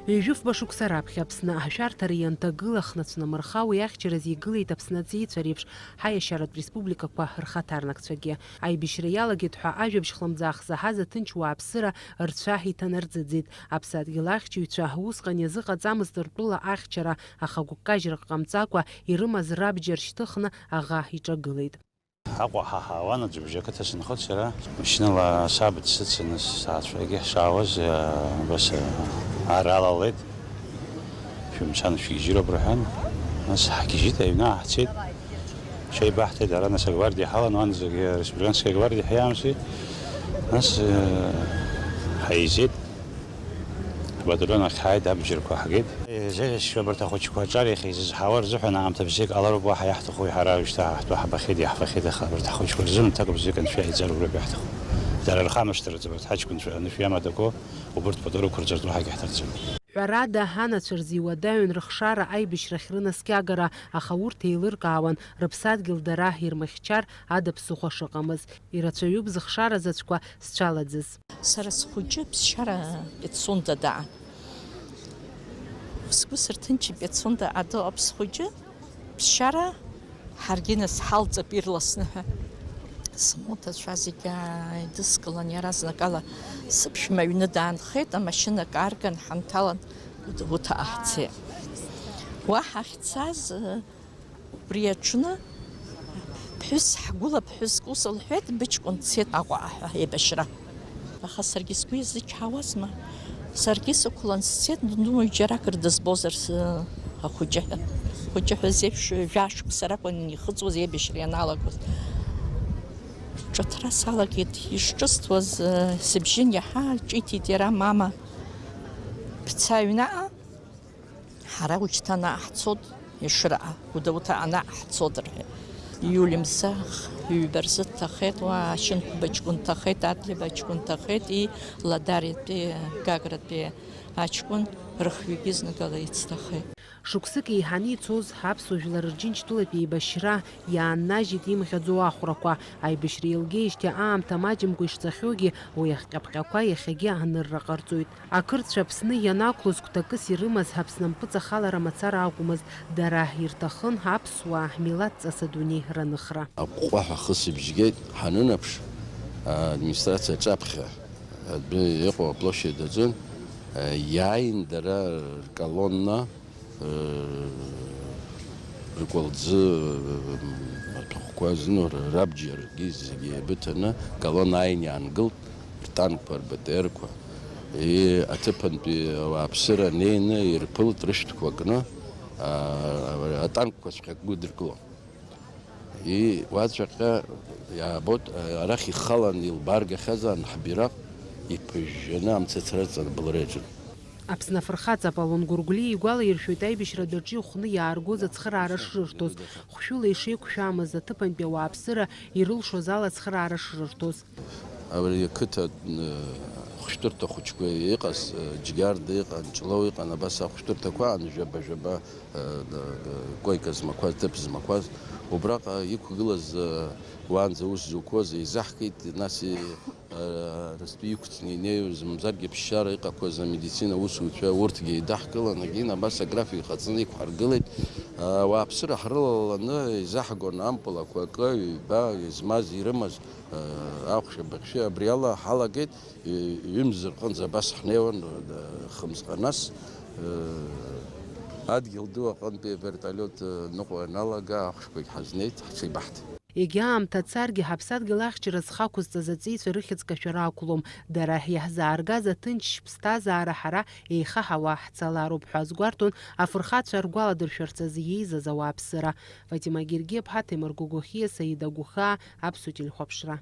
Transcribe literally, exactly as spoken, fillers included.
Ҩажәифба шықәса раԥхьа Аԥсны ашәарҭара ианҭагыла хнацәнамырха, уи ахьчараз игылеит Аԥсны аҵеицәа реиԥш ҳаиашьаратә республикақәа рхаҭарнакцәагьы. Аибашьра иалагеит ҳәа ажәабжь хлымӡаах заҳаз аҭынч уааԥсыра рцәа иҭанарӡыӡеит. Аԥсадгьыл ахьчаҩцәа усҟан иазыҟаҵамызт ртәыла ахьчара, аха гәыккажьрак ҟамҵакәа ирымаз рабџьар шьҭыхны аӷа иҿагылеит. Аҟәа ҳаҳауан, аӡҩыбжьа ақыҭа сынхоит сара. Машьынала асаба дсыцын, саацәагьы ҳшаауаз, абас, ара алалеит. Шәымцан, шәгьежьыроуп рҳәан, нас ҳгьежьит, аҩны ааҳцеит. Шәеибаҳҭеит, ара нас агвардиа ҳалан, уанӡагьы ареспубликанская гвардиа ҳиамси. Нас, э, ҳаизеит. Абаталион ахь ҳааит, абџьарқәа ҳгеит. Изеиӷьасшьо абарҭ ахәыҷқәа аҿар иахьа изызҳауа рзыҳәан аамҭа бзиак ҟалароуп, уаҳа иаҳҭаху ҳара уажәшьҭа ҳтәы ҳабахьеит, иаҳфахьеит, аха абарҭ ахәыҷқәа рзын аҭак бзиак анцәа иаҳиҵароуп рҳәап иаҳҭаху. Дара рхы амышҭараӡам, абарҭ ҳаҷкәынцәа анышә иамадақәоу, убырҭ пату рықәырҵартә уаҳагь иаҳҭахӡам. Ҳәарада, анацәа рзы иуадаҩын рыхшара аибашьрахь рынаскьагара, аха урҭ еилыркаауан, рыԥсадгьыл дара ирмыхьчар ада ԥсыхәа шыҟамыз. Ирацәаҩуп зыхшара заҵәқәа зцәаладыз. Сара схәыҷы ԥсшьара Пицунда даан. Сгәы сырҭынчит Пицунда адыҟ схәыҷы ԥсшьара, ҳаргьы нас ҳалҵып ирласны ҳәа. Смоҭацәа зегьы ааидыскылан, иаразнакала сыԥшәма аҩны даанхеит, амашьына каарган ҳанҭалан Гәдоуҭаҟа ҳцеит. Уа ҳахьцаз, Убри аҽны ԥҳәыс, ҳгәыла ԥҳәыск ус лҳәеит, быҷкәын дцеит Аҟәаҟа ҳәа еибашьра. Аха саргьы сгәы иазычҳауазма? Саргьы сықәлан сцеит, думои, џьаракыр дызбозар с-, ахәыҷы ҳәа. Хәыҷы ҳәа зеиԥш жәашықәса ракәын ихыҵуаз еибашьра ианалагоз. Ҿыҭра салагеит, ишҿысҭуаз, сыбжьы иаҳа ҿиҭит иара, мама, бца аҩнаҟа. Ҳара уажәшьҭа ана ҳцот, Ешыраҟа, Гәдоуҭа ана ҳцот рҳәеит. Иули мза ҩба рзы дҭахеит, уа ашьынқәба ҷкәын дҭахеит, Адлеиба ҷкәын дҭахеит, и Ладариатәи, Гагратәи аҷкәын рыхҩагьы зныкала ицҭахеит. Шықәсык еиҳаны ицоз аԥсуа жәлар рџьынџьтәылатә еибашьра иааннажьит имӷьаӡо ахәрақәа. Аибашьра еилгеижьҭеи аамҭа маҷымкәа ишцахьоугьы, уи ахҟьаԥҟьақәа иахьагьы анырра ҟарҵоит. Ақырҭцәа Аԥсны ианақәлоз гәҭакыс ирымаз Аԥсны ампыҵахалара мацара акәмызт, дара ирҭахын аԥсуаа милаҭ ҵас адунеи раныхра. Аҟәҟәаҳәа ахысыбжь геит, ҳанынаԥш, администрациа аҿаԥхьа адәы иҟоу аплощадь аҿы, иааин дара рколонна, ркәалӡы, аҭәахәқәа зну рабџьаргьы зегьы еибыҭаны, колонна ааин иаангылт, ртанкқәа, рБТР-қәа. И, аҭыԥантәи ауааԥсыра неины ирԥылт рышәҭқәа кны, а, атанкқәаҵәҟьа гәыдыркылон. И, уаҵәаҟьа иаабоит, арахь ихалан илбааргахьазаарын ҳбираҟ иԥыжәжәаны амца ацраҵан абылра иаҿын. Аԥсны афырхаҵа Аполлон Гәыргәлиа игәалаиршәоит, аибашьра адәаҿы ихәны иааргоз ацхыраара шрырҭоз, хәшәыла ишеиқәшәамыз, аҭыԥантәи ауааԥсыра ирылшоз ала ацхыраара шрырҭоз. Абри ақыҭа, э, хәшәтәырҭа хәыҷқәа иҟаз, э, Џьгьарда иҟан, Ҷлоу иҟан, абас ахәшәтәырҭақәа аан жәаба-жәаба, э, э, койка змақәаз, ҭыԥ змақәаз, убраҟа иқәгылаз, э, уаанӡа аус зуқәоз еизаҳгеит, нас и-, э, Аразтәи иқәҵны инеиуаз, мамзаргьы ԥсшьара иҟақәаз амедицина аусуцәа урҭгьы еидаҳкылан, егьин абас аграфик иҟаҵаны иқәҳаргылеит. Ауааԥсыра ҳрылаланы еизаҳгон ампылақәа акы, ҩба, измаз, ирымаз, ахәшә-абыхьшәы. Абри ала ҳалагеит, ҩымз рҟынӡа абас ҳнеиуан, хымзҟа нас, адгьыл ду аҟынтәи авертолиот ныҟәо ианалага, ахәшәқәагь ҳазнеит, ҳҽеибаҳҭеит. Егьа аамҭа царгьы, ҳаԥсадгьыл ахьчара зхы ақәызҵаз аҵеицәа рыхьӡ кашәара ақәлом. Дара иаҳзааргаз аҭынч ԥсҭазаара ҳара еихаҳауа ҳцалароуп ҳәа азгәарҭон афырхацәа ргәаладыршәарц азы иеизаз ауааԥсыра. Фатима Гергиаԥҳа, Ҭемыр Гогохиа, Саида Гәыхаа, Аԥсуа телехәаԥшра.